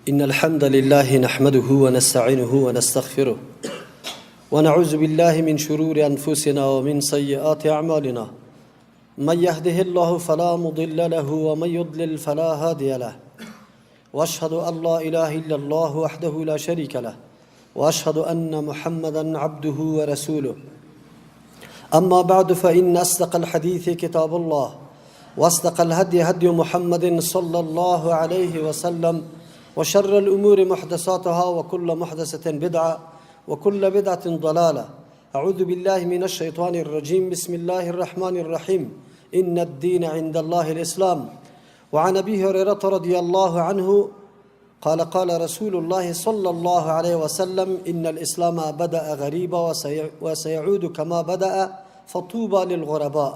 إن الحمد لله نحمده ونستعينه ونستغفره ونعوذ بالله من شرور أنفسنا ومن سيئات أعمالنا، من يهده الله فلا مضل له ومن يضلل فلا هادي له، وأشهد أن لا إله إلا الله وحده لا شريك له، وأشهد أن محمدا عبده ورسوله. أما بعد، فإن أصدق الحديث كتاب الله، وأصدق الهدي هدي محمد صلى الله عليه وسلم، وشر الأمور محدثاتها، وكل محدثة بدعة، وكل بدعة ضلالة. أعوذ بالله من الشيطان الرجيم، بسم الله الرحمن الرحيم، إن الدين عند الله الإسلام. وعن أبي هريرة رضي الله عنه قال: قال رسول الله صلى الله عليه وسلم: إن الإسلام بدأ غريبا وسيعود كما بدأ، فطوبى للغرباء.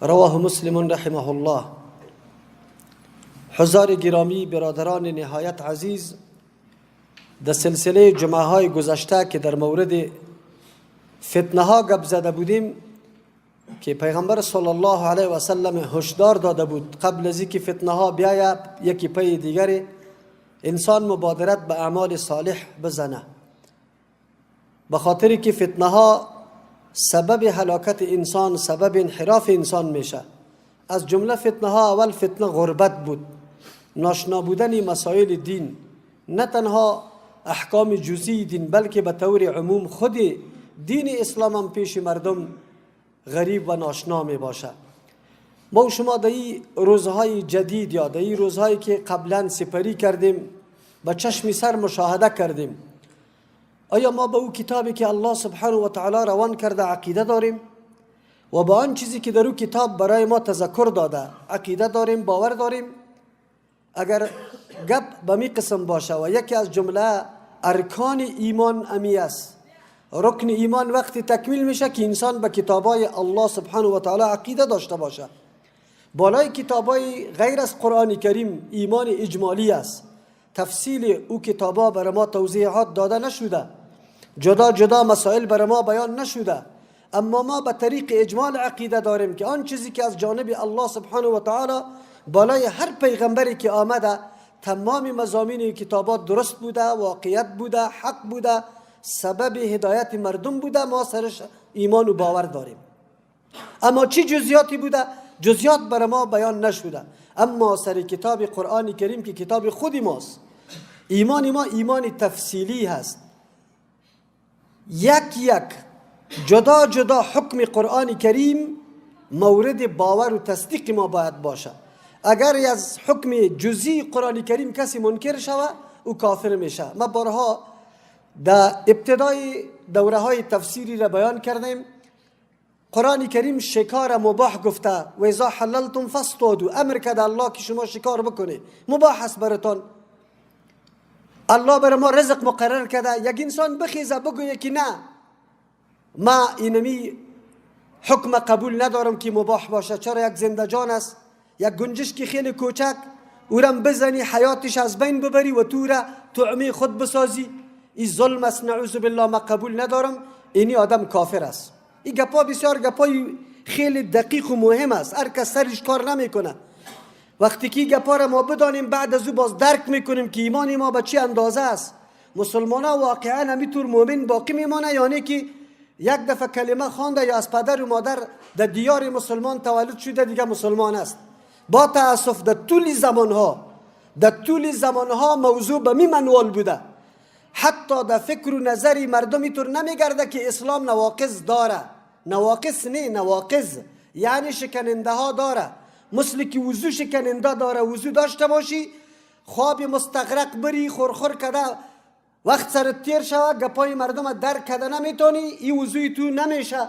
رواه مسلم رحمه الله. حضار گرامی، برادران نهایت عزیز، در سلسله جمعه های گذشته که در مورد فتنه ها گپ زده بودیم که پیغمبر صلی الله علیه و سلم هشدار داده بود، قبل از اینکه فتنه ها بیاید یکی پی دیگری، انسان مبادرت به اعمال صالح بزنه، به خاطر که فتنه ها سبب هلاکت انسان، سبب انحراف انسان میشه. از جمله فتنه ها اول فتنه غربت بود، ناشنا بودن مسائل دین، نه تنها احکام جزئی دین بلکه به طور عموم خود دین اسلام هم پیش مردم غریب و ناشنا می باشه. ما و شما در این روزهای جدید یا در این روزهایی که قبلا سپری کردیم، به چشم سر مشاهده کردیم، آیا ما به او کتابی که الله سبحانه و تعالی روان کرده عقیده داریم و با آن چیزی که در او کتاب برای ما تذکر داده عقیده داریم، باور داریم؟ اگر گپ به می قسم باشه و یکی از جمله ارکان ایمان امی است، رکن ایمان وقتی تکمیل میشه که انسان به کتابای الله سبحانه و تعالی عقیده داشته باشه. بالای کتابای غیر از قرآن کریم ایمان اجمالی است، تفصیل او کتابا بر ما توضیحات داده نشده، جدا جدا مسائل بر ما بیان نشده، اما ما به طریق اجمال عقیده داریم که آن چیزی که از جانب الله سبحانه و تعالی بالای هر پیغمبری که آمده، تمام مضامین کتابات درست بوده، واقعیت بوده، حق بوده، سبب هدایت مردم بوده، ما سرش ایمان و باور داریم. اما چی جزئیاتی بوده، جزئیات بر ما بیان نشده. اما سر کتاب قرآن کریم که کتاب خودی ماست، ایمان ما ایمان تفصیلی هست. یک یک جدا جدا حکم قرآن کریم مورد باور و تصدیق ما باید باشه. اگر از حکم جزئی قرآن کریم کسی منکر شوه، او کافر میشه. ما بارها در ابتدای دوره های تفسیری را بیان کردیم. قرآن کریم شکار مباح گفته، و اذا حللتم فاصطادوا. امر کرده الله که شما شکار بکنید، مباح است براتان. الله بر ما رزق مقرر کرده. یک انسان بخیزه بگویه که نه، ما اینمی حکم قبول ندارم که مباح باشه، چرا؟ یک زنده جان است، یک گنجشک خیلی کوچک، اورم بزنی حیاتش از بین ببری و تو را طعمه خود بسازی، این ظلم است، نعوذ بالله، ما قبول ندارم، اینی آدم کافر است. این گپا بسیار گپای خیلی دقیق و مهم است، هر کس سرش کار نمیکنه. وقتی که گپا را ما بدانیم، بعد از او باز درک میکنیم که ایمان ما به چی اندازه است. مسلمان ها واقعا همیطور مؤمن باقی میمانه، یعنی که یک دفعه کلمه خوانده یا از پدر و مادر در دیار مسلمان تولد شده، دیگه مسلمان است؟ با تاسف در طول زمانها موضوع به می منوال بوده. حتی در فکر و نظری مردم اینطور نمیگرده که اسلام نواقض داره. نواقص نه، نواقض یعنی شکننده ها داره، مثل که وضو شکننده داره. وضو داشته باشی، خواب مستغرق بری، خورخور کده وقت سر تیر شوه، گپای مردم درک کده نمیتونی، این وضوی تو نمیشه،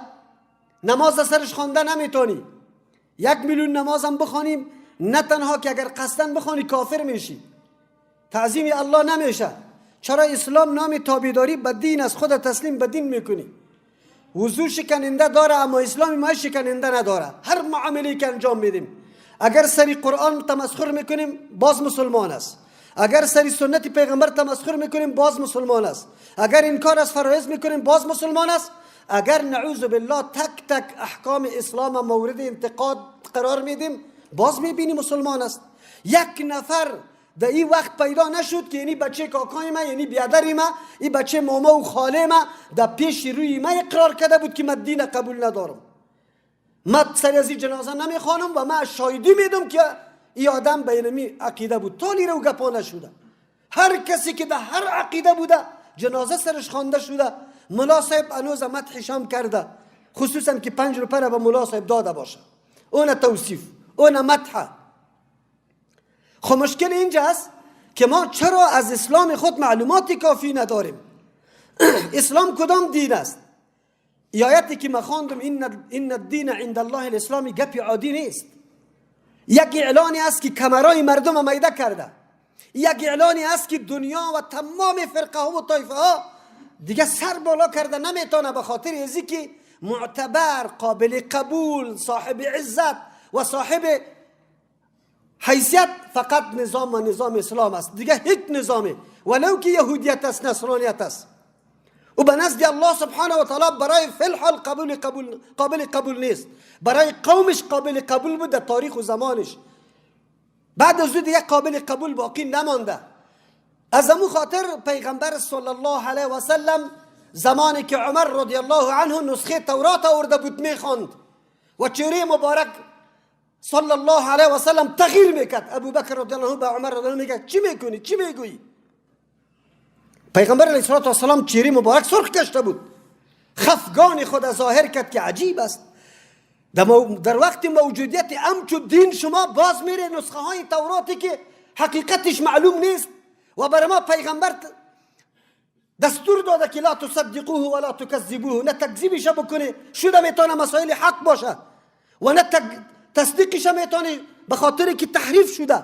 نماز سرش خوانده نمیتونی. 1 میلیون نماز هم بخوانیم، نه تنها که اگر قصدن بخوانی کافر میشی، تعظیم الله نمیشه. چرا؟ اسلام نام تابعداری به دین است، خود تسلیم به دین میکنی. وضو شکننده داره، اما اسلام ما شکننده نداره. هر معامله که انجام میدیم، اگر سری قرآن تمسخر میکنیم باز مسلمان است، اگر سری سنت پیغمبر تمسخر میکنیم باز مسلمان است، اگر انکار از فرایض میکنیم باز مسلمان است، اگر نعوذ بالله تک تک احکام اسلام مورد انتقاد قرار میدیم باز میبینی مسلمان است. یک نفر در این وقت پیدا نشد که یعنی بچه کاکای ما، یعنی بیادر ما، این بچه ماما و خاله ما در پیش روی ما اقرار کرده بود که من دین قبول ندارم، من سر از این جنازه نمیخوانم و من شاهدی میدم که این آدم به اینمی عقیده بود. تالی رو گپا نشده. هر کسی که در هر عقیده بوده جنازه سرش خوانده شده، ملا صاحب هنوز مدحش هم کرده، خصوصا که 5 روپه را به ملا صاحب داده باشه، اون توصیف، اون مدح. خب مشکل اینجاست که ما چرا از اسلام خود معلومات کافی نداریم؟ اسلام کدام دین است؟ آیتی که ما خواندم ان الدین عند الله الاسلام گپی عادی نیست. یک اعلانی است که کمرای مردم میده کرده، یک اعلانی است که دنیا و تمام فرقه ها و طایفه ها دیگه سر بالا کرده نمیتونه، به خاطر ازی که معتبر، قابل قبول، صاحب عزت و صاحب حیثیت فقط نظام و نظام اسلام است، دیگه هیچ نظامی ولو که یهودیت است، نصرانیت است، و به نزد الله سبحانه و تعالی برای فی الحال قابل قبول نیست. برای قومش قابل قبول بود در تاریخ و زمانش، بعد از او دیگه قابل قبول باقی نمانده. از امو خاطر پیغمبر صلی الله علیه و سلم زمانی که عمر رضی الله عنه نسخه تورات آورده بود میخواند و چهره مبارک صلی الله علیه و سلم تغییر میکرد، ابوبکر رضی الله عنه به عمر رضی الله عنه میگه چی میکنی، چی میگویی؟ پیغمبر علیه الصلاة والسلام چهره مبارک سرخ کشته بود، خفگان خود ظاهر کرد که عجیب است، در وقت موجودیت امچو دین شما باز میره نسخه های توراتی که حقیقتش معلوم نیست و برای ما پیغمبر دستور داده که لا تصدقوه ولا تکذبوه، نه تکذیبش بکنه شده میتونه مسائل حق باشه و نه تصدیقش میتونه به خاطر که تحریف شده،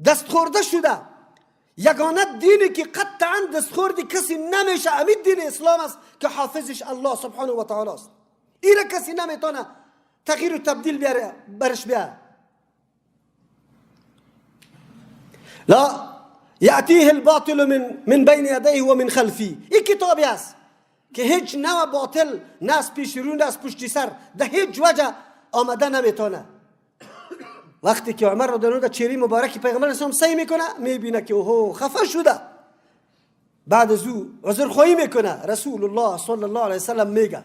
دست خورده شده. یگانه دینی که قطعا دست خورده کسی نمیشه امید دین اسلام است که حافظش الله سبحانه و تعالی است. ایره کسی نمیتونه تغییر و تبدیل بیاره برش بیاره. لا یأتیه الباطل من بین یدیه و من خلفی. این کتابی است که هیچ نوع باطل نه از پیش رو نه از پشت سر ده هیچ وجه آمده نمیتونه. وقتی که عمر رضی الله عنه چهره مبارک پیغمبر اسلام سعی میکنه، میبینه که اوه خفه شده، بعد از او عذرخواهی میکنه. رسول الله صلی الله علیه وسلم میگه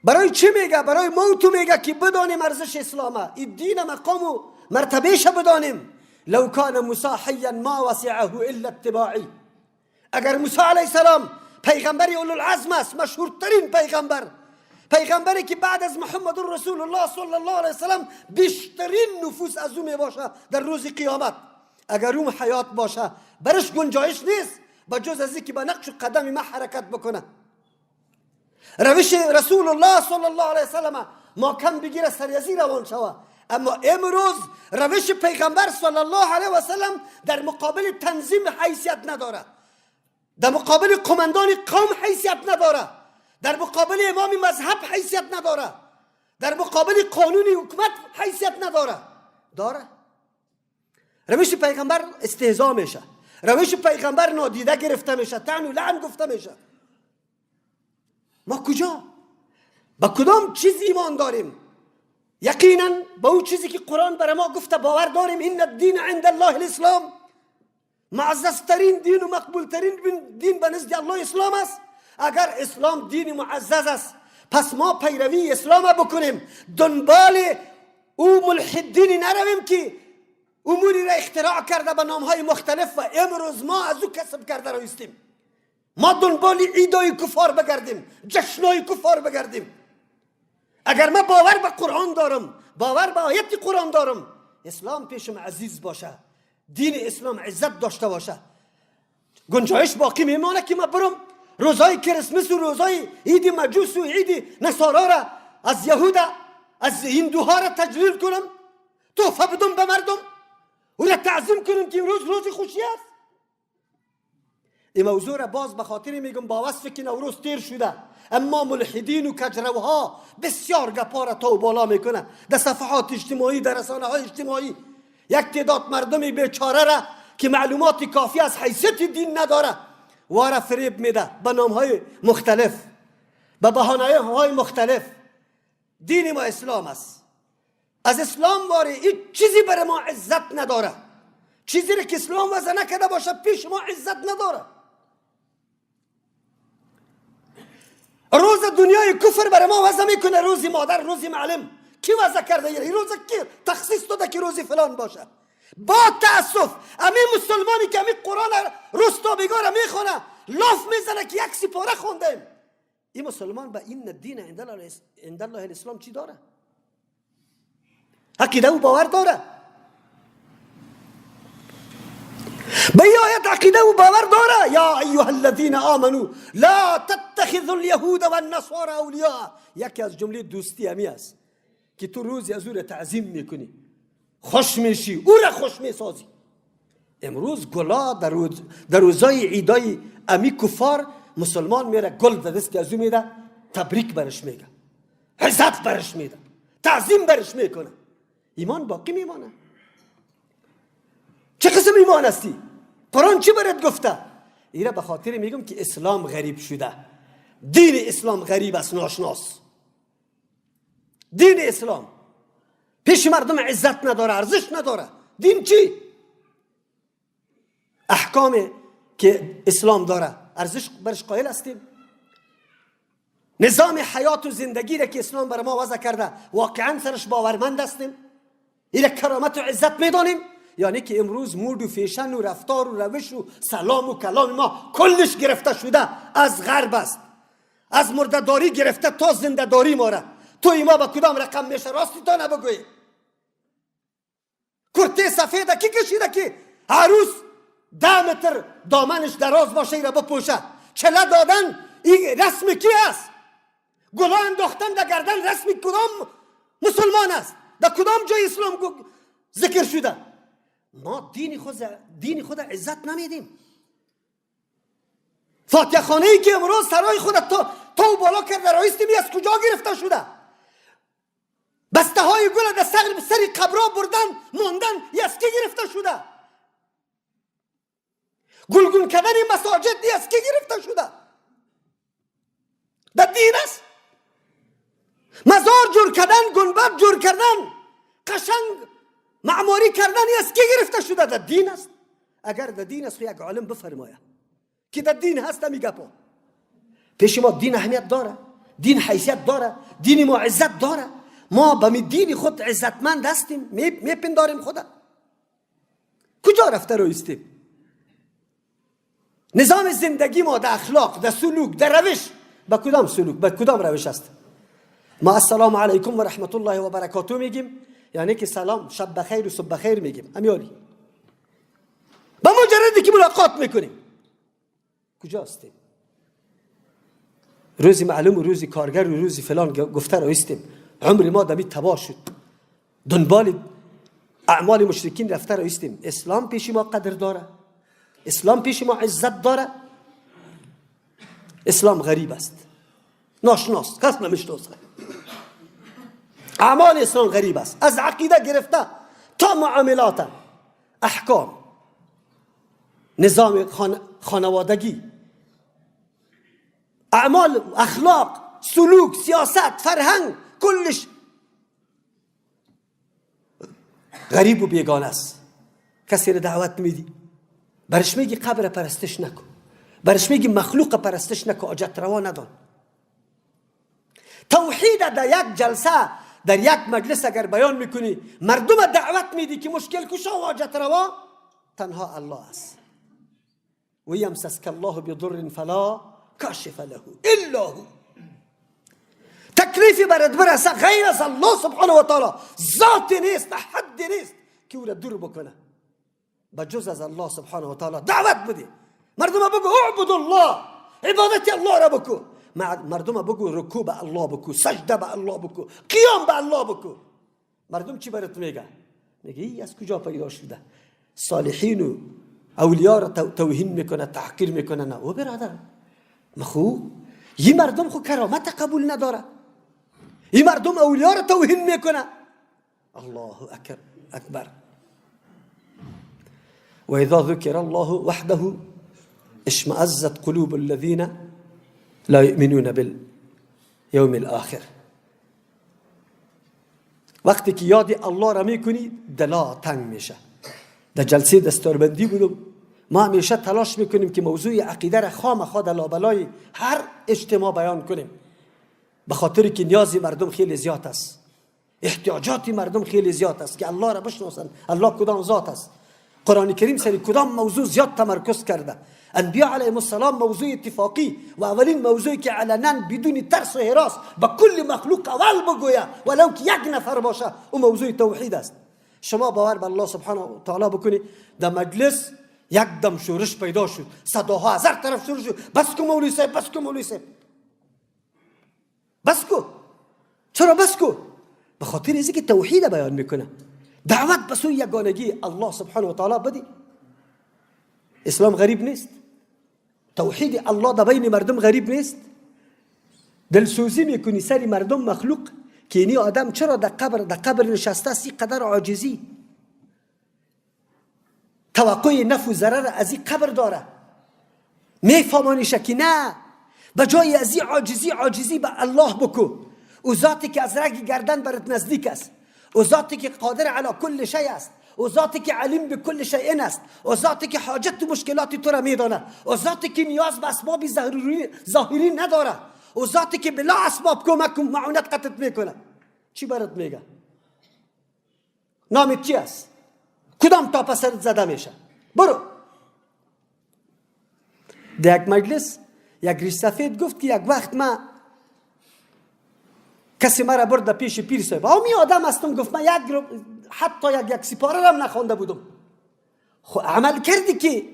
برای چی میگه؟ برای موت میگه که بدانیم ارزش اسلامه، این دین مقام و مرتبهش بدانیم. لو کان موسی حیا ما وسعه الا اتباعی. اگر موسی علیه السلام پیغمبر اولوالعزم است، مشهورترین پیغمبر، پیغمبری که بعد از محمد رسول الله صلی الله علیه وسلم بیشترین نفوس از او می باشه در روز قیامت، اگر اون حیات باشه برش گنجایش نیست با جز از اینکه به نقش قدم ما حرکت بکنه. روش رسول الله صلی الله علیه وسلم ما کم بگیره سریزی روان شوه. اما امروز روش پیغمبر صلی الله علیه وسلم در مقابل تنظیم حیثیت نداره، در مقابل قماندان قوم حیثیت نداره، در مقابل امام مذهب حیثیت نداره، در مقابل قانون حکومت حیثیت نداره. داره روش پیغمبر استهزا میشه، روش پیغمبر نادیده گرفته میشه، طعن و لعن گفته میشه. ما کجا با کدام چیز ایمان داریم؟ یقینا با اون چیزی که قرآن برای ما گفته باور داریم. ان الدین عند الله الاسلام، معززترین دین و مقبولترین دین به نزد الله اسلام است. اگر اسلام دین معزز است پس ما پیروی اسلام بکنیم، دنبال او ملحدین نرویم که اموری را اختراع کرده به نامهای مختلف و امروز ما از او کسب کرده رویستیم. ما دنبال عیدای کفار بگردیم، جشنای کفار بگردیم. اگر ما باور به قرآن دارم، باور به آیت قرآن دارم، اسلام پیشم عزیز باشه، دین اسلام عزت داشته باشه، گنجایش باقی میمانه که ما برم روزای کریسمس و روزای عید مجوس و عید نصارا را از یهود از هندوها را تجلیل کنم، تحفه بدم به مردم، او را تعظیم کنم که امروز روز خوشی است. این موضوع را باز به خاطر میگم با وصف که نوروز تیر شده، اما ملحدین و کجروها بسیار گپا را تا و بالا میکنه در صفحات اجتماعی، در رسانه های اجتماعی. یک تعداد مردم بیچاره را که معلومات کافی از حیثیت دین نداره واره فریب میده به نام های مختلف، به بهانه های مختلف. دین ما اسلام است. از اسلام واری هیچ چیزی برای ما عزت نداره. چیزی را که اسلام وضع نکرده باشه پیش ما عزت نداره. روز دنیای کفر برای ما وضع میکنه، روزی مادر، روزی معلم. کی وضع کرده؟ این روز کی تخصیص داده که روزی فلان باشه؟ با تاسف امی مسلمانی که امی قرآن روز تا بیگار میخونه لاف میزنه که یک سپاره خوندیم. این مسلمان به این دین عند الله الاسلام چی داره؟ عقیده و باور داره؟ به این آیت عقیده و باور داره؟ یا ایها الذین آمنوا لا تتخذوا اليهود والنصارى اولیاء. یکی از جمله دوستی همی است که تو روزی از او را تعظیم میکنی، خوش میشی، او را خوش میسازی. امروز گلا در روزای عیدای امی کفار مسلمان میره گل در دست از او میده، تبریک برش میگه، عزت برش میده، تعظیم برش میکنه. ایمان باقی میمانه. چه قسم ایمان هستی؟ قرآن چی برات گفته؟ ایره به خاطر میگم که اسلام غریب شده، دین اسلام غریب است، ناشناس. دین اسلام پیش مردم عزت نداره، ارزش نداره. دین چی؟ احکام که اسلام داره ارزش برش قائل هستیم. نظام حیات و زندگی را که اسلام بر ما وضع کرده واقعا سرش باورمند هستیم، ایره کرامت و عزت میدانیم. یعنی که امروز مود و فیشن و رفتار و روش و سلام و کلام ما کلش گرفته شده از غرب است، از مرده‌داری گرفته تا زنده‌داری ما را. توی ما با کدام رقم میشه راستی تا نبگوی؟ کرته سفیده کی کشیده که عروس 10 متر دامنش دراز باشه ایره بپوشه؟ چله دادن این رسم کی است؟ گلا انداختن در گردن رسم کدام مسلمان است؟ در کدام جای اسلام ذکر شده؟ ما دین خود عزت نمیدیم. فاتحه خانه ای که امروز سرای خود تا بالا کرده رایستیم از کجا گرفته شده؟ بسته های گل در سر قبرا بردن ماندن از کی گرفته شده؟ گلگون کردن مساجد از کی گرفته شده؟ در دین است. مزار جور کردن، گنبد جور کردن، قشنگ معماری کردن از کی گرفته شده؟ در دین است. اگر در دین است یک عالم بفرمایه که در دین هست می گپا. پیش ما دین اهمیت داره، دین حیثیت داره، دین ما عزت داره. ما به دین خود عزتمند هستیم، میپنداریم خدا. کجا رفته رو ایستیم؟ نظام زندگی ما در اخلاق، در سلوک، در روش، به کدام سلوک، به کدام روش است؟ ما السلام علیکم و رحمت الله و برکاته میگیم، یعنی که سلام شب بخیر و صبح بخیر میگیم. امیالی به مجردی که ملاقات میکنیم کجا هستیم؟ روزی معلوم و روزی کارگر و روزی فلان گفته رو ایستیم. عمر ما دمی تباه شد، دنبال اعمال مشرکین رفته رو ایستیم. اسلام پیش ما قدر داره، اسلام پیش ما عزت داره. اسلام غریب است، ناشناس، کس نمیشناسه. اعمال اسلام غریب است، از عقیده گرفته تا معاملات، احکام، نظام خانوادگی، اعمال، اخلاق، سلوک، سیاست، فرهنگ، کلش غریب و بیگانه است. کسی را دعوت میدی برش میگی قبر پرستش نکن، برش میگی مخلوق پرستش نکن، حاجت روا ندان. توحید در یک جلسه، در یک مجلس اگر بیان میکنی، مردم دعوت میدی که مشکل کشا و حاجت روا تنها الله است. و یمسسک الله بضر فلا کاشف له الا هو. تکلیفی برات برسه غیر از الله سبحانه و تعالی ذات نیست، حد نیست که او را دور بکنه. بجز از الله سبحانه و تعالی دعوت بده مردم، بگو اعبد الله، عبادت الله را بکو. مردم بگو رکوع به الله بکو، سجده به الله بکو، قیام به الله بکو. مردم چی برات میگه؟ میگه ای از کجا پیدا شده؟ صالحین و اولیا را توهین میکنه، تحقیر میکنه. نه او برادر مخو یه مردم خو کرامت قبول نداره، این مردم اولیا را توهین میکنه. الله اکبر. و اذا ذکر الله وحده اشمئزت قلوب الذين لا يؤمنون باليوم الآخر. وقتی که یاد الله را میکنی دلا تنگ میشه. در جلسه دستاربندی بودم، ما همیشه تلاش میکنیم که موضوع عقیده را خامخا در لابلای هر اجتماع بیان کنیم، به خاطر که نیاز مردم خیلی زیاد است، احتیاجات مردم خیلی زیاد است که الله را بشناسند، الله کدام ذات است. قرآن کریم سر کدام موضوع زیاد تمرکز کرده. انبیاء علیهم السلام موضوع اتفاقی و اولین موضوعی که علنا بدون ترس و هراس به کل مخلوق اول بگویه ولو که یک نفر باشه، او موضوع توحید است. شما باور به الله سبحانه و تعالی بکنی، در مجلس یک دم شورش پیدا شد، صداها از هر طرف شروع شد، بس کو مولوی صاحب، بس کو مولوی صاحب، بس کو. چرا بس کو؟ به خاطر اینکه توحید بیان میکنه، دعوت به سوی یگانگی الله سبحانه و تعالی بدی. اسلام غریب نیست، توحید الله در بین مردم غریب نیست. دلسوزی میکنی سر مردم مخلوق که اینی آدم چرا در قبر نشسته است، قدر عاجزی، توقع نفع و ضرر از این قبر داره. میفهمانیشه که نه، به جای از این عاجزی به الله بکو، او ذاتی که از رگ گردن برات نزدیک است، او ذاتی که قادر علی کل شیء است، او ذاتی که علیم به کل شیء است، او ذاتی که حاجت و مشکلات تو را میدانه، او ذاتی که نیاز به اسباب ظاهری نداره، او ذاتی که بلا اسباب کمک و معونت قطعت میکنه. چی برات میگه؟ نامت چی است؟ کدام تا پسرت زده میشه؟ برو. در یک مجلس یک ریش سفید گفت که یک وقت ما کسی مرا برد پیش پیر صاحب، می آدم هستم، گفت من یک حتی یک سپاره هم نخوانده بودم، خب عمل کردی که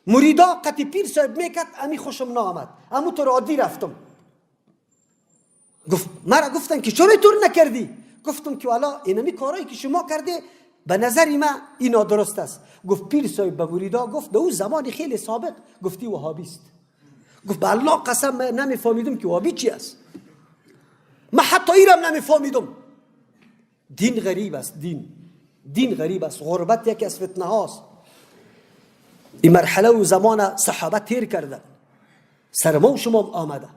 مریدا قطی پیر صاحب میکرد، امی خوشم نامد، امو تو عادی رفتم. گفت مرا گفتن که چرا طور نکردی؟ گفتم که والا اینمی کارایی که شما کرده به نظر من این نادرست است. گفت پیر صاحب به مریدا گفت در اون زمان خیلی سابق گفتی وهابی است. گفت به الله قسم من نمیفهمیدم که وهابی چی است، من حتی ایرم نمیفهمیدم. دین غریب است، دین غریب است. غربت یکی از فتنه هاست. این مرحله و زمان صحابه تیر کردن، سر ما و شما آمده،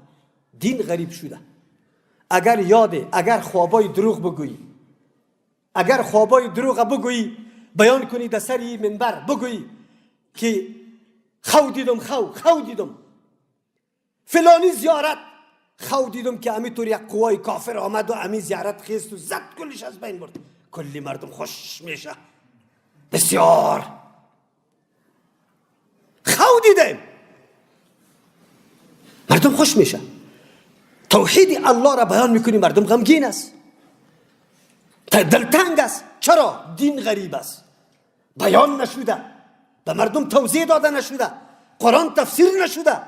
دین غریب شده. اگر یاده، اگر خوابای دروغ بگویی، اگر خوابای دروغ بگویی، بیان کنی در سر منبر بگویی که خو دیدم، خو دیدم فلانی زیارت، خو دیدم که امی طور یک قوای کافر آمد و امی زیارت خیست و زد کلش از بین برد، کلی مردم خوش میشه، بسیار خو دیدم، مردم خوش میشه. توحید الله را بیان میکنی، مردم غمگین است، دلتنگ است. چرا؟ دین غریب است، بیان نشده، به مردم توضیح داده نشده، قرآن تفسیر نشده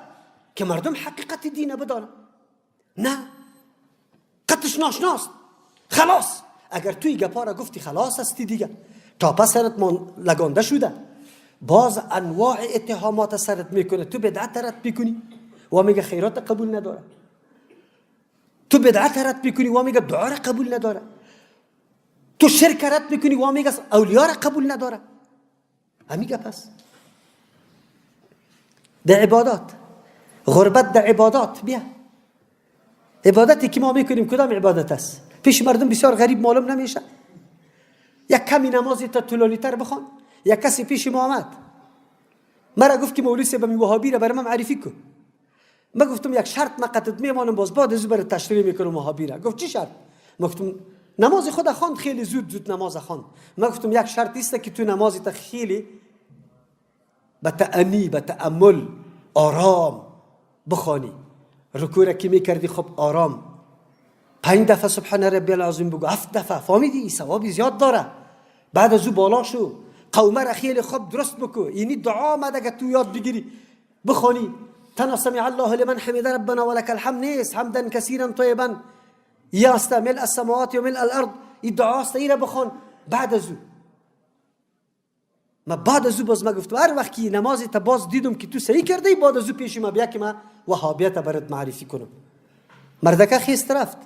که مردم حقیقت دین بدانند. نه، قطش ناشناست، خلاص. اگر توی گپا را گفتی خلاص هستی دیگه، تا پس سرت لگانده شده، باز انواع اتهامات سرت میکنه. تو بدعت رد میکنی و میگه خیرات قبول نداره، تو بدعت رد میکنی و میگه دعا را قبول نداره، تو شرک رد میکنی و میگه اولیا را قبول نداره. همین گپ است. در عبادات غربت، در عبادات بیا، عبادتی که ما میکنیم کدام عبادت است؟ پیش مردم بسیار غریب معلوم نمیشه. یک کمی نمازی تا طولانی تر بخوان. یک کسی پیش ما آمد، مرا گفت که مولوی صاحب وهابی را برای من معرفی کن. ما گفتم یک شرط ما قطعت میمانم، باز بعد از برای تشریح میکنم وهابی را. گفت چی شرط؟ ما گفتم نماز خود خواند، خیلی زود نماز خواند. ما گفتم یک شرط است که تو نمازی تا خیلی به تأنی، به تأمل، آرام بخوانی. رکوع را که میکردی خب آرام 5 دفعه سبحان ربی العظیم بگو، 7 دفعه، فهمیدی؟ ثواب زیاد داره. بعد از او بالا شو، قومه را خیلی خوب درست بکو. اینی دعا آمده که تو یاد بگیری بخوانی. تنها سمع الله لمن حمده ربنا ولک الحمد نیست، حمدا کثیرا طیبا یاسته ملء السماوات و ملء الارض، این دعا است، این را بخوان. بعد از او ما بعد از او باز ما گفتم هر وقت که نمازی تا باز دیدم که تو صحیح کرده، بعد از او پیش ما بیا که ما وهابیت برات معرفی کنم. مردکه خیست رفت.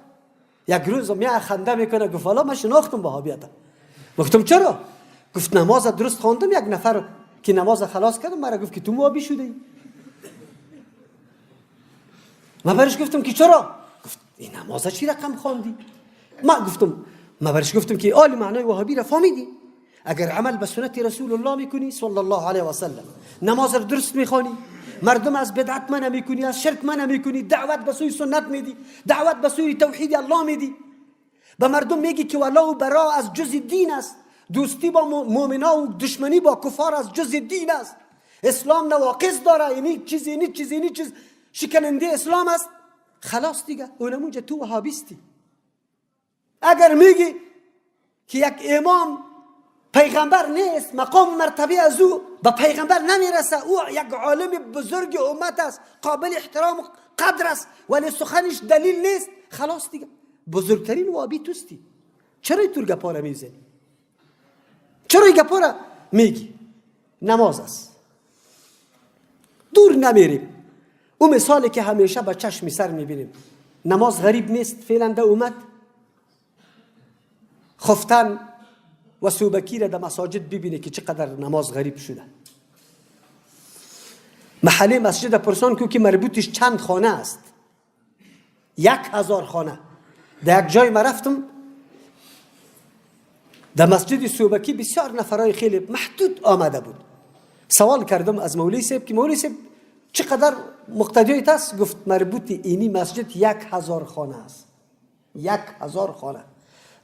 یک روز می خنده میکنه، گفت والا من شناختم وهابیت. گفتم چرا؟ گفت نماز درست خواندم، یک نفر که نماز خلاص کردم مرا گفت که تو وهابی شده ای. من برش گفتم که چرا؟ گفت این نماز چی رقم خواندی؟ ما گفتم ما برش گفتم که آلی معنای وهابی را فهمیدی؟ اگر عمل به سنت رسول الله میکنی صلی الله علیه و سلم، نماز را درست میخوانی، مردم از بدعت منع میکنی، از شرک منع میکنی، دعوت به سوی سنت میدی، دعوت به سوی توحید الله میدی، به مردم میگی که ولا و برا از جز دین است، دوستی با مؤمنا و دشمنی با کفار از جز دین است، اسلام نواقص داره، اینی چیز اینی چیز اینی چیز شکننده اسلام است. خلاص دیگه اونم اونجا تو وهابیستی. اگر میگی که یک امام پیغمبر نیست، مقام مرتبه از او به پیغمبر نمیرسه، او یک عالم بزرگ امت است، قابل احترام و قدر است، ولی سخنش دلیل نیست، خلاص دیگه بزرگترین وابی توستی. چرا اینطور گپا را میزنی؟ چرا این گپا را میگی؟ نماز است. دور نمیریم. او مثالی که همیشه به چشم سر میبینیم، نماز غریب نیست فعلا در امت. خفتن و سوبکی را در مساجد ببینه که چقدر نماز غریب شده. محله مسجد پرسان کو که مربوطش چند خانه است، 1000 خانه. در یک جای ما رفتم در مسجد سوبکی بسیار نفرای خیلی محدود آمده بود. سوال کردم از مولوی صاحب که مولوی صاحب چقدر مقتدیت است؟ گفت مربوط اینی مسجد 1000 خانه است. 1000 خانه.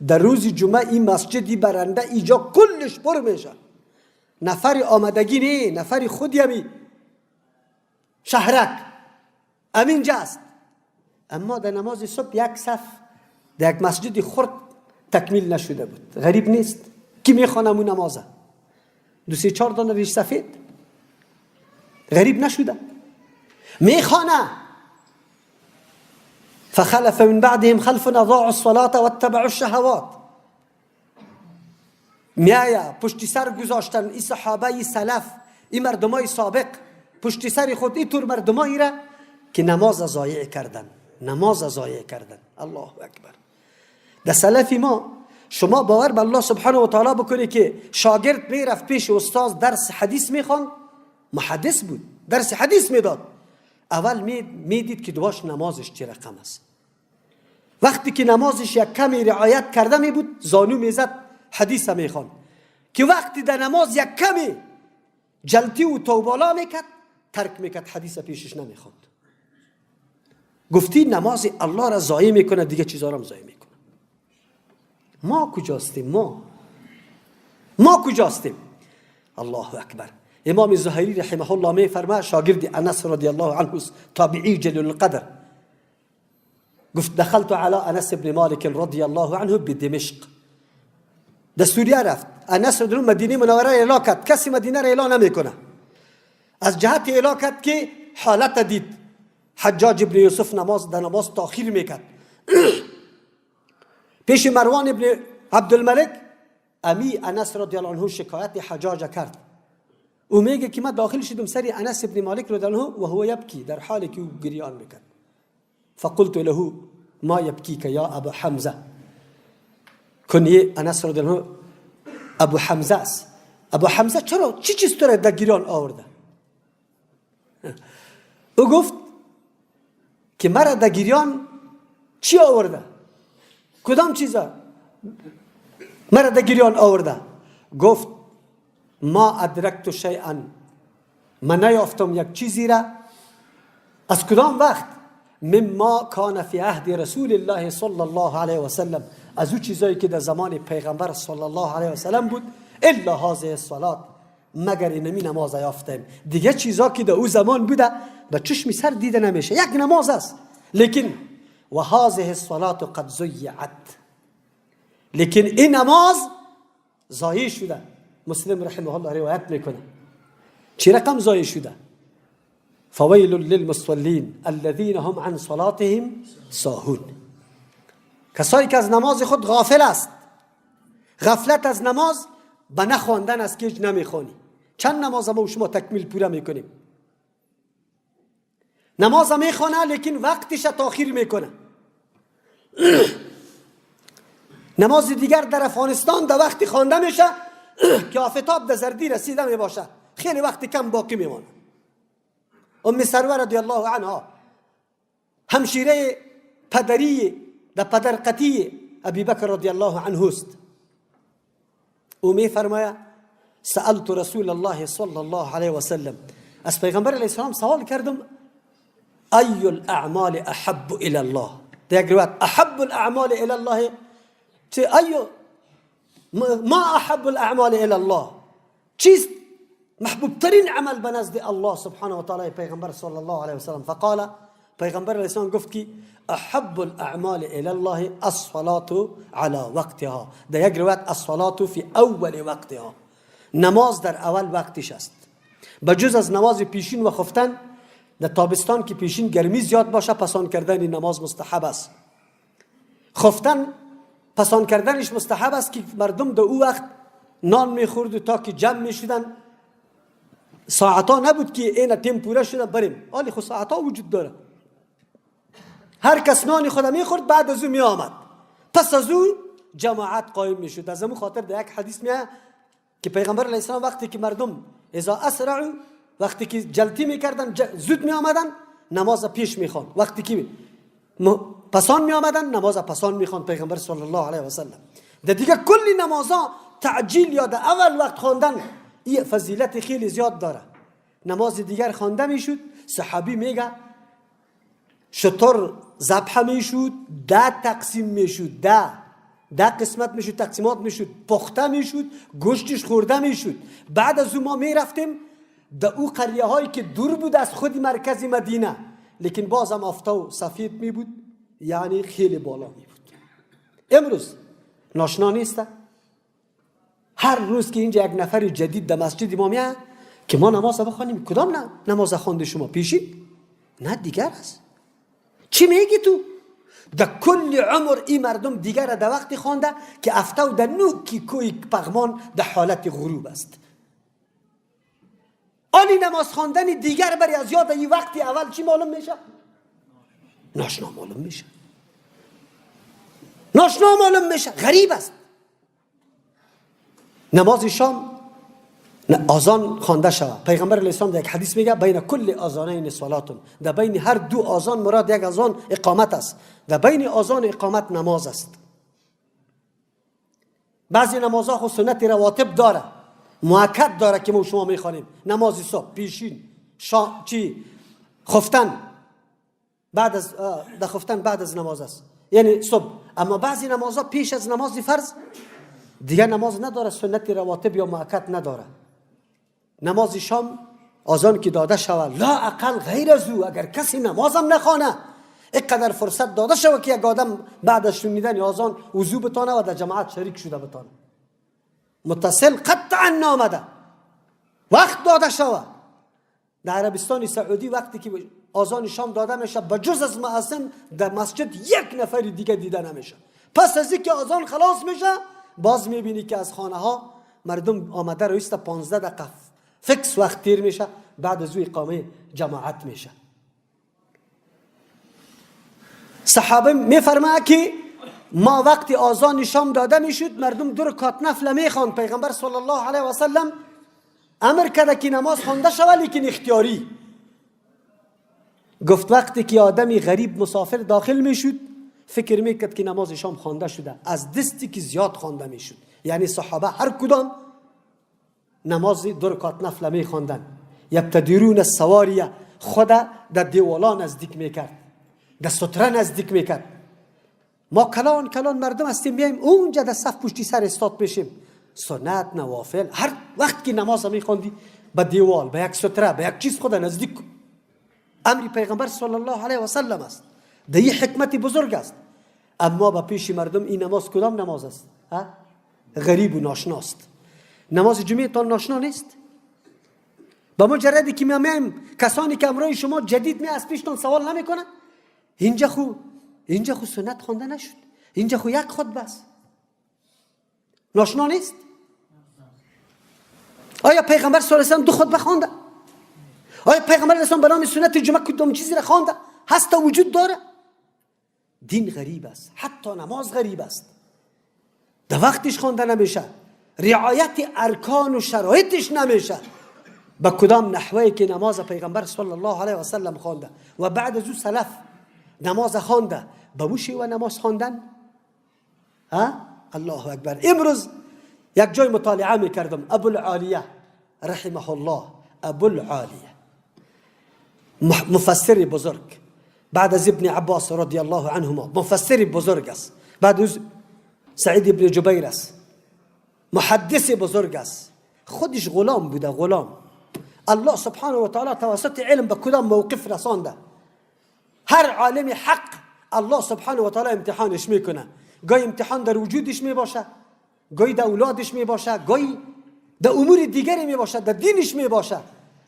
در روز جمعه این مسجدی برنده ایجا کلش پر میشه، نفر آمدگی نه، نفر خودی همی شهرک امینجا است. اما در نماز صبح یک صف در یک مسجد خرد تکمیل نشده بود. غریب نیست کی میخوانم اون نمازه؟ 2 3 4 دانه ریش سفید غریب نشده میخوانه. فخلف من بعدهم خلف اضاعوا الصلاة واتبعوا الشهوات. میایا پشت سر گذاشتن ای صحابه، ای سلف، ای مردمای سابق، پشت سر خود ای طور مردمایی را که نماز ضایع کردن، نماز ضایع کردن. الله اکبر. در سلف ما شما باور به الله سبحانه و تعالی بکنی که شاگرد میرفت پیش استاد درس حدیث میخوند، محدث بود، درس حدیث میداد، اول میدید که دواش نمازش چه رقم است. وقتی که نمازش یک کمی رعایت کرده می بود، زانو میزد حدیث میخوند، که وقتی در نماز یک کمی جلتی و توبالا میکرد، ترک میکرد، حدیث پیشش نمیخوند. گفتی نماز الله را ضایع میکنه، دیگه چیزا را هم ضایع میکنه. ما کجاستیم؟ ما کجاستیم؟ الله اکبر. امام زهری رحمه الله می فرما، شاگرد انس رضی الله عنه، تابعی جلیل القدر، گفت دخلت على انس بن مالک رضی الله عنه بدمشق. در سوریه رفت. انس رضی الله مدینه منوره اعلا کرد، کسی مدینه را اعلا نمیکنه. از جهت اعلا کرد که حالت دید حجاج ابن یوسف نماز در نماز تاخیر میکرد. پیش مروان ابن عبدالملک امی انس رضی الله عنه شکایت حجاج کرد. او میگه که من داخل شدم سری انس ابن مالک رضی الله عنه و هو یبکی، در حالی که او گریان میکرد. فقلت له ما یبکیک یا ابا حمزه. کنیه انس رضی الله عنه ابو حمزه است. ابو حمزه چرا چی چیز تو را در گریان آورده؟ او گفت که مرا در گریان چی آورده؟ کدام چیزا مرا در گریان آورده؟ گفت ما ادرکت شیئا، من نیافتم یک چیزی را. از کدام وقت؟ مما کان فی عهد رسول الله صلی الله علیه و سلم، از او چیزایی که در زمان پیغمبر صلی الله علیه و سلم بود، الا هذه الصلاه، مگر اینمی نماز یافتیم. دیگه چیزا که در او زمان بوده به چشم سر دیده نمیشه، یک نماز است. لیکن و هذه الصلاه قد ضیعت، لیکن این نماز ضایع شده. مسلم رحمه الله روایت میکنه چی رقم ضایع شده؟ فویل للمصلین الذین هم عن صلاتهم ساهون. کسایی که از نماز خود غافل است. غفلت از نماز به نخواندن است که هیچ نمیخوانی. چند نماز ما و شما تکمیل پوره میکنیم؟ نماز میخوانه لیکن وقتش تاخیر میکنه. نماز دیگر در افغانستان در وقتی خوانده میشه که آفتاب در زردی رسیده میباشه، خیلی وقت کم باقی میمانه. ام سروه رضی الله عنها همشیره پدری در پدر قطی ابی بکر رضی الله عنه است. او می فرماید سألت رسول الله صلی الله علیه و سلم، از پیغمبر علیه السلام سوال کردم ای الاعمال احب الى الله. در یک روایت احب الاعمال الى الله، ای ما احب الاعمال الى الله، چیست محبوب ترین عمل به نزد الله سبحانه و تعالی؟ پیغمبر صلی الله علیه و سلم فقال، پیغمبر علیه السلام گفت که احب الاعمال الى الله الصلاة على وقتها. در یک روایت الصلاة فی اول وقتها، نماز در اول وقتش است. بجز از نماز پیشین و خفتن، در تابستان که پیشین گرمی زیاد باشه پسان کردن نماز مستحب است. خفتن پسان کردنش مستحب است که مردم در او وقت نان میخورد و تا که جمع میشدن ساعتا نبود که این تیم پوره شده بریم، آلی خو ساعتا وجود داره. هر کس نان خود میخورد بعد از او میآمد، پس از او جماعت قایم میشد. از امو خاطر در یک حدیث میاد که پیغمبر علیه السلام وقتی که مردم اذا اسرعوا، وقتی که جلتی میکردن زود می آمدن نماز پیش میخوان، وقتی که پسان می آمدن نماز پسان میخوان پیغمبر صلی الله علیه و سلم. در دیگه کلی نمازها تعجیل یا در اول وقت خواندن این فضیلت خیلی زیاد داره. نماز دیگر خوانده میشد، صحابی میگه شتر ذبح میشد، 10 تقسیم میشد، 10 قسمت میشد، تقسیمات میشد، پخته میشد، گوشتش خورده میشد. بعد از او ما میرفتیم در او قریه هایی که دور بود از خود مرکز مدینه، لیکن بازم آفتاب سفید می بود، یعنی خیلی بالا می بود. امروز ناشنا نیست. هر روز که اینجا یک نفر جدید در مسجد ما میاد که ما نماز بخوانیم، کدام نه نماز خوانده شما پیشین؟ نه دیگر است. چی میگی تو؟ در کل عمر این مردم دیگر در وقتی خوانده که افتاو در نوکی کوی پغمان در حالت غروب است. آنی نماز خواندن دیگر بری از یاد این وقتی اول چی معلوم میشه؟ ناشنا معلوم میشه. ناشنا معلوم میشه، غریب است. نماز شام آذان خوانده شود. پیغمبر علیه السلام در یک حدیث میگه بین کل آذانین صلاتون، در بین هر دو آذان مراد یک آذان اقامت است، در بین آذان اقامت نماز است. بعضی نمازها خو سنت رواتب داره، مؤکد داره که ما شما میخوانیم. نماز صبح، پیشین، چی خفتن بعد از در خفتن بعد از نماز است، یعنی صبح. اما بعضی نمازها پیش از نماز فرض دیگه نماز نداره، سنت رواتب یا مؤکد نداره. نماز شام آذان که داده شود لا اقل غیر از او، اگر کسی نمازم نخوانه اینقدر فرصت داده شود که یک آدم بعد از شنیدن آذان وضو بتانه و در جماعت شریک شده بتانه. متصل قطعا نامده، وقت داده شود. در عربستان سعودی وقتی که آذان شام داده میشه بجز از مؤذن در مسجد یک نفر دیگه دیده نمیشه. پس از اینکه آذان خلاص میشه باز میبینی که از خانه ها مردم آمده رویست 15 دقیقه فکس وقت تیر میشه، بعد از او اقامه جماعت میشه. صحابه میفرماید که ما وقتی آذان شام داده میشد مردم دو رکعت نفل میخوان. پیغمبر صلی الله علیه و سلم امر کرده که نماز خوانده شود لیکن اختیاری. گفت وقتی که آدمی غریب مسافر داخل میشد فکر میکرد که نماز شام خوانده شده، از دستی که زیاد خوانده میشد. یعنی صحابه هر کدام نماز دو رکعت نفل میخواندن. یبتدرون السواریه، خود در دیوالا نزدیک میکرد، در ستره نزدیک میکرد. ما کلان کلان مردم هستیم، بیایم اونجا در صف پشتی سر استاد بشیم. سنت نوافل هر وقت که نماز میخواندی به دیوال، به یک ستره، به یک چیز خود نزدیک. امر پیغمبر صلی الله علیه و سلم است، در این حکمت بزرگ است. اما به پیش مردم این نماز کدام نماز است؟ غریب و ناشناست. نماز جمعه تان ناشنا نیست. به مجردی که میایم کسانی که امرای شما جدید می از پیشتان سوال نمیکنن. اینجا خو سنت خوانده نشد، اینجا خو یک خطبه است، ناشنا نیست. آیا پیغمبر صلی الله علیه و سلم دو خطبه خوانده؟ آیا پیغمبر علیه السلام به نام سنت جمعه کدام چیزی را خوانده؟ هست وجود داره؟ دین غریب است، حتی نماز غریب است. در وقتش خوانده نمیشه، رعایت ارکان و شرایطش نمیشه. به کدام نحوی که نماز پیغمبر صلی الله علیه و سلم خوانده و بعد از او سلف نماز خوانده، به مو شیوه نماز خواندن ها؟ الله اکبر. امروز یک جای مطالعه میکردم، ابوالعالیه رحمه الله، ابوالعالیه مفسر بزرگ بعد از ابن عباس رضی الله عنهما، مفسر بزرگ است، بعد از سعید ابن جبیر است، محدث بزرگ است. خودش غلام بوده، غلام. الله سبحانه و تعالی توسط علم به کدام موقف رسانده. هر عالم حق الله سبحانه و تعالی امتحانش میکنه. گاهی امتحان در وجودش میباشه، گاهی در اولادش میباشه، گاهی در امور دیگری میباشه، در دینش میباشه.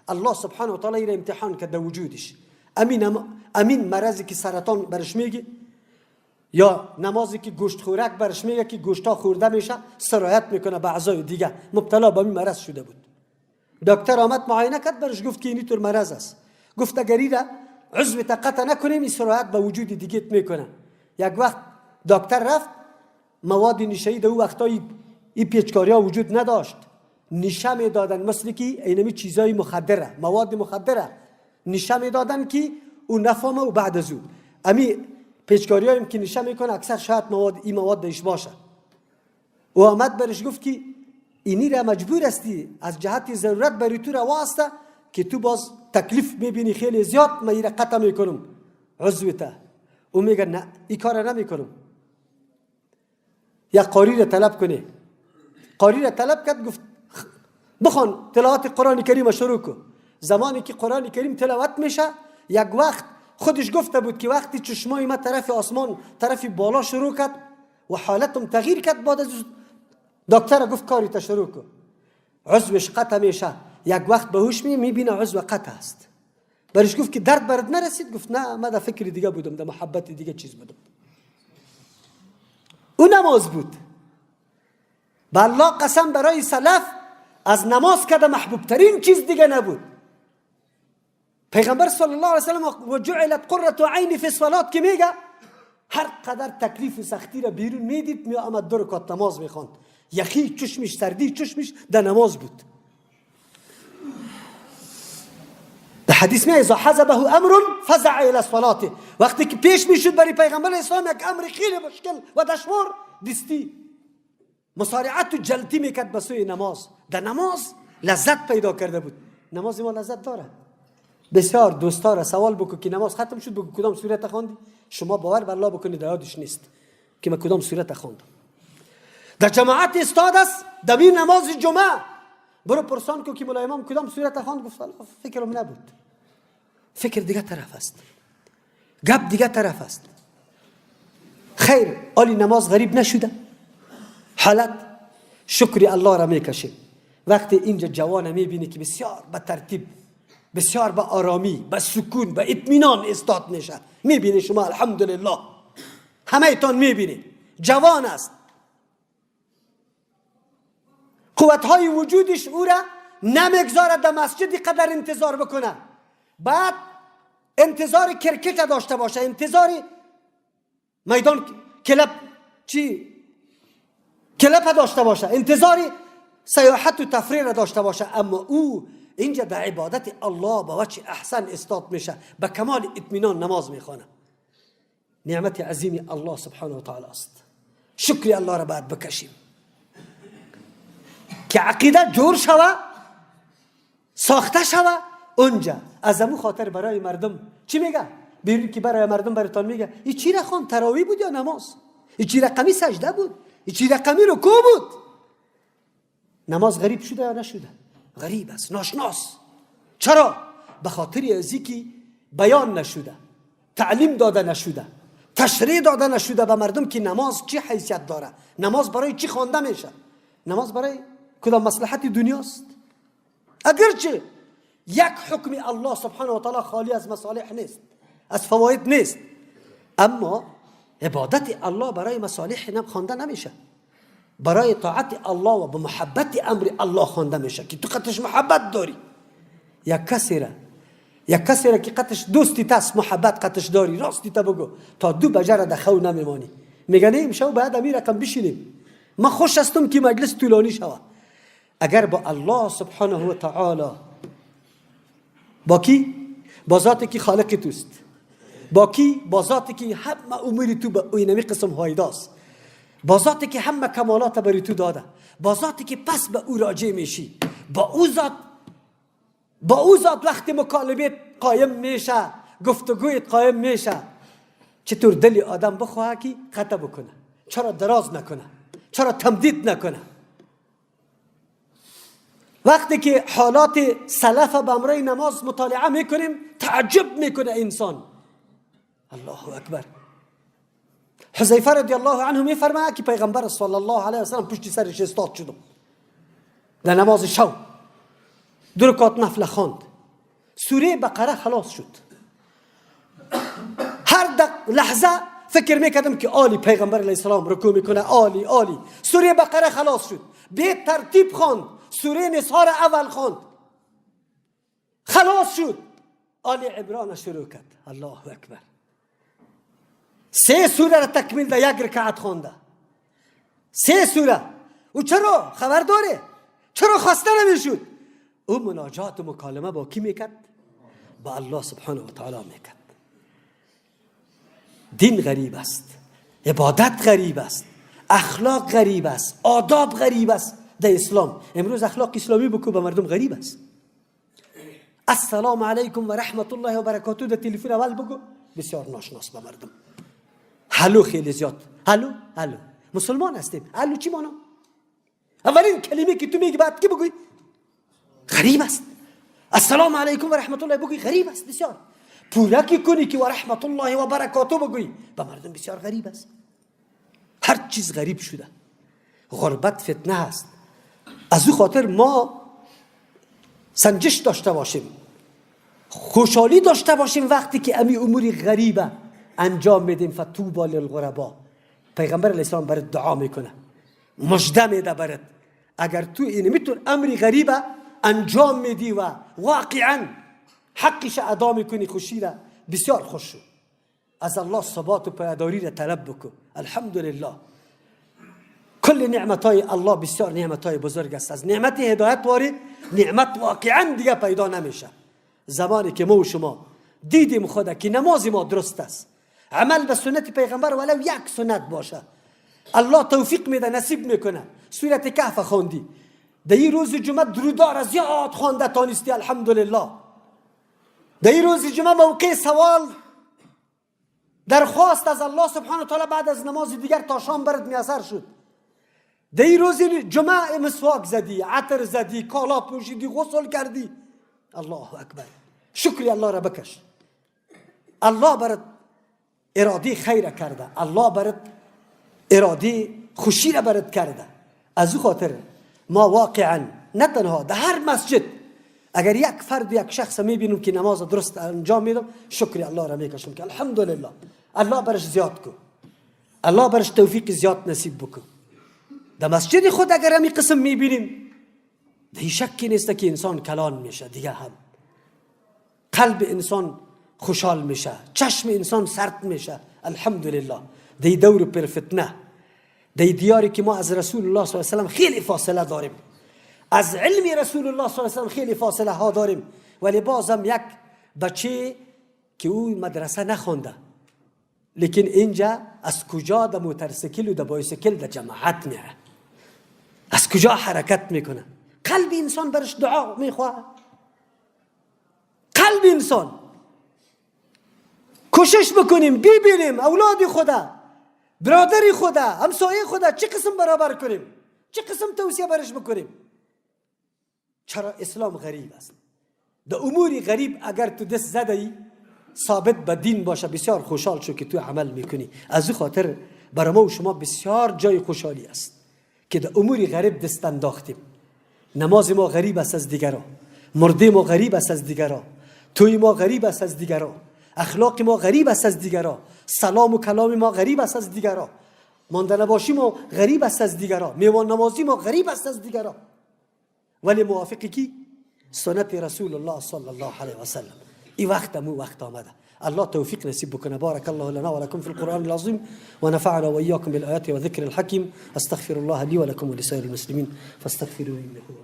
الله سبحانه و تعالی را امتحان کرد در وجودش. امین مرضی که سرطان برش میگه، یا نمازی که گوشت خورک برش میگه که گوشتا خورده میشه، سرایت میکنه به اعضای دیگه، مبتلا به این مرض شده بود. دکتر آمد معاینه کرد، برش گفت که اینی طور مرض است. گفت اگر ایره عضو قطع نکنیم این سرایت به وجود دیگه میکنه. یک وقت دکتر رفت، مواد نشه‌ای در او وقتای این پیچکاری ها وجود نداشت، نشه میدادن، مثل که اینمی چیزای مخدره، مواد مخدره نشه میدادن که او نفهمه. و بعد از او امی پیچکاری هایم که نشه میکنه اکثر شاید مواد این مواد دیش باشه. او آمد برش گفت که اینی را مجبور هستی از جهت ضرورت بری تو روا است که تو باز تکلیف میبینی خیلی زیاد، من ایره قطع میکنم عضوته. او میگه نه این کار نمیکنم. یک قاری را طلب کنه. قاری را طلب کرد، گفت بخوان تلاوت قرآن کریم شروع کن. زمانی که قرآن کریم تلاوت میشه، یک وقت خودش گفته بود که وقتی چشمای ما طرف آسمان طرف بالا شروع کرد و حالتم تغییر کرد، بعد از دکتر گفت کاری تا شروع کن. عضوش قطع میشه. یک وقت به هوش میبینه عضو قطع است. برش گفت که درد برد نرسید؟ گفت نه، من در فکر دیگه بودم، در محبت دیگه چیز بودم. او نماز بود. به الله قسم برای سلف از نماز کده محبوب ترین چیز دیگه نبود. پیغمبر صلی الله علیه و سلم و جعلت قرة عینی فی الصلاة که میگه هر قدر تکلیف و سختی را بیرون میدید می آمد دو رکعت نماز میخواند. یخی چشمش، سردی چشمش در نماز بود. در حدیث میاد اذا حزبه امر فزع الى الصلاة. وقتی که پیش میشد برای پیغمبر اسلام یک امر خیلی مشکل و دشوار، دستی مسارعت و جلتی میکرد به سوی نماز. در نماز لذت پیدا کرده بود. نماز ما لذت داره. بسیار دوستا را سوال بکن که نماز ختم شد بگو کدام سورت خواندی؟ شما باور بر الله بکنید یادش نیست که من کدام سورت خواندم. در جماعت استاد است در نماز جمعه، برو پرسان کو که ملا امام کدام سورت خواند؟ گفت فکرم نبود. فکر دیگه طرف است، گپ دیگه طرف است. خیر آلی نماز غریب نشده، حالت شکری الله را میکشیم. وقتی اینجا جوان میبینی که بسیار به ترتیب، بسیار به آرامی، به سکون، به اطمینان استاد میشه، میبینی شما الحمدلله همه تان میبینی جوان است، قوتهای وجودش او را نمیگذارد در مسجد قدر انتظار بکنه. بعد انتظار کرکت داشته باشه، انتظار میدان کلب چی کلب داشته باشه، انتظار سیاحت و تفریح داشته باشه، اما او اینجا در عبادت الله با وجه احسن استاد میشه، به کمال اطمینان نماز میخوانه. نعمت عظیم الله سبحانه و تعالی است. شکر الله را باید بکشیم که عقیده جور شوه، ساخته شوه. اونجا از امو خاطر برای مردم چی میگه؟ بیرون که برای مردم براتان میگه این چی رخوان تراویح بود یا نماز؟ این چی رقمی سجده بود؟ این چی رقمی رکوع بود؟ نماز غریب شده یا نشده؟ غریب است، ناشناس. چرا؟ به خاطر ازی که بیان نشده، تعلیم داده نشده، تشریح داده نشده به مردم که نماز چی حیثیت داره، نماز برای چی خوانده میشه، نماز برای کدام مصلحت دنیاست. اگرچه یک حکم الله سبحانه و تعالی خالی از مصالح نیست، از فواید نیست، اما عبادت الله برای مصالح خوانده نمیشه، برای طاعت الله و به محبت امر الله خوانده میشه که تو قطش محبت داری. یک کسی را که قطش دوستی تاس محبت قطش داری، راستی تا بگو تا 2 بجه را در خو نمیمانی. میگه نه امشب باید امیر رقم بشینیم، من خوش هستم که مجلس طولانی شوه. اگر با الله سبحانه و تعالی، با کی؟ با ذاتی که خالق توست، با کی؟ با ذاتی که همه امور تو به اینمی قسم هایداست، با ذاتی که همه کمالات بری تو داده، با ذاتی که پس به او راجع میشی، با او ذات وقت مکالمه قایم میشه، گفتگوی قایم میشه، چطور دلی آدم بخواه که قطع بکنه؟ چرا دراز نکنه؟ چرا تمدید نکنه؟ وقتی که حالات سلف به امر نماز مطالعه میکنیم تعجب میکنه انسان. الله اکبر. حذیفه رضی الله عنه میفرماید که پیغمبر صلی الله علیه و سلم پشت سرش استاد شدم در نماز شب، 2 رکعت نفل خواند، سوره بقره خلاص شد. هر لحظه فکر میکردم که آلی پیغمبر علیه السلام رکوع میکنه، آلی آلی. سوره بقره خلاص شد، به ترتیب خواند، سوره نساء را اول خواند، خلاص شد، آل عمران شروع کرد. الله اکبر. 3 سوره را تکمیل ده، 1 رکعت خوانده، 3 سوره. او چرا خبر داره؟ چرا خواسته نمیشد؟ او مناجات و مکالمه با کی میکرد؟ با الله سبحانه و تعالی میکرد. دین غریب است، عبادت غریب است، اخلاق غریب است، آداب غریب است در اسلام. امروز اخلاق اسلامی بکو به مردم غریب است. السلام علیکم و رحمت الله و برکاته در تلفن اول بگو، بسیار ناشناس به مردم. هلو خیلی زیاد، هلو هلو، مسلمان هستیم، هلو چی مانا؟ اولین کلمه که تو میگی بعد کی بگوی غریب است. السلام علیکم و رحمت الله بگوی غریب است بسیار. پورکی کنی که و رحمت الله و برکاته بگوی به مردم بسیار غریب است. هر چیز غریب شده. غربت فتنه است. از او خاطر ما سنجش داشته باشیم، خوشحالی داشته باشیم وقتی که امی امور غریبه انجام میدیم. فطوبی للغربا. پیغمبر علیه السلام برات دعا میکنه، مژده میده برات. اگر تو اینو میتون امری غریبه انجام میدی و واقعا حقش ادا میکنی، خوشی را بسیار خوش شو. از الله ثبات و پایداری را طلب بکن. الحمدلله کل نعمتای الله بسیار نعمتای بزرگ است. از نعمت هدایت واری نعمت واقعا دیگه پیدا نمیشه. زمانی که ما و شما دیدیم خدا که نماز ما درست است، عمل به سنت پیغمبر ولو یک سنت باشه، الله توفیق میده، نصیب میکنه. سورت کهف خواندی در این روز جمعه، درودار زیاد خوانده تانستی، الحمدلله. در این روز جمعه موقع سوال درخواست از الله سبحانه و تعالی بعد از نماز دیگر تا شام برد میسر شد. در این روز جمعه مسواک زدی، عطر زدی، کالا پوشیدی، غسل کردی. الله اکبر. شکری الله را بکش. الله برات اراده خیر کرده، الله برات اراده خوشی را برات کرده. از او خاطر ما واقعا نه تنها در هر مسجد اگر یک فرد یک شخص میبینم که نماز درست انجام میدم، شکری الله را میکشم که الحمدلله، الله برش زیاد کو، الله برش توفیق زیاد نصیب بکن. در مسجد خود اگر همی قسم میبینیم، در شکی نیست که انسان کلان میشه، دیگه هم قلب انسان خوشحال میشه، چشم انسان سرد میشه. الحمدلله. در دور پر فتنه، در دیاری که ما از رسول الله صلی الله علیه و سلم خیلی فاصله داریم، از علم رسول الله صلی الله علیه و سلم خیلی فاصله ها داریم، ولی بازم یک بچه که او مدرسه نخونده، لیکن اینجا از کجا در موترسیکل و در بایسیکل در جماعت میره، از کجا حرکت میکنه؟ قلب انسان برش دعا میخواه. قلب انسان کوشش بکنیم ببینیم اولاد خدا، برادر خدا، همسایه خدا چه قسم برابر کنیم، چه قسم توصیه برش بکنیم. چرا اسلام غریب است؟ در امور غریب اگر تو دست زده ای ثابت به دین باشه، بسیار خوشحال شو که تو عمل میکنی. از او خاطر برای ما و شما بسیار جای خوشحالی است که در امور غریب دست انداختیم. نماز ما غریب است از دیگران، مرده ما غریب است از دیگران، توی ما غریب است از دیگران، اخلاق ما غریب است از دیگران، سلام و کلام ما غریب است از دیگران، مانده نباشی ما غریب است از دیگران، میوان نمازی ما غریب است از دیگران، ولی موافق کی؟ سنت رسول الله صلی الله علیه و سلم. ای وقت مو وقت آمده. الله توفیق نصیب بکنه. بارك الله لنا ولكم في القرآن العظيم ونفعنا وإياكم بالآيات وذكر الحكيم. استغفر الله لي ولكم ولسائر المسلمين فاستغفروه إنه هو.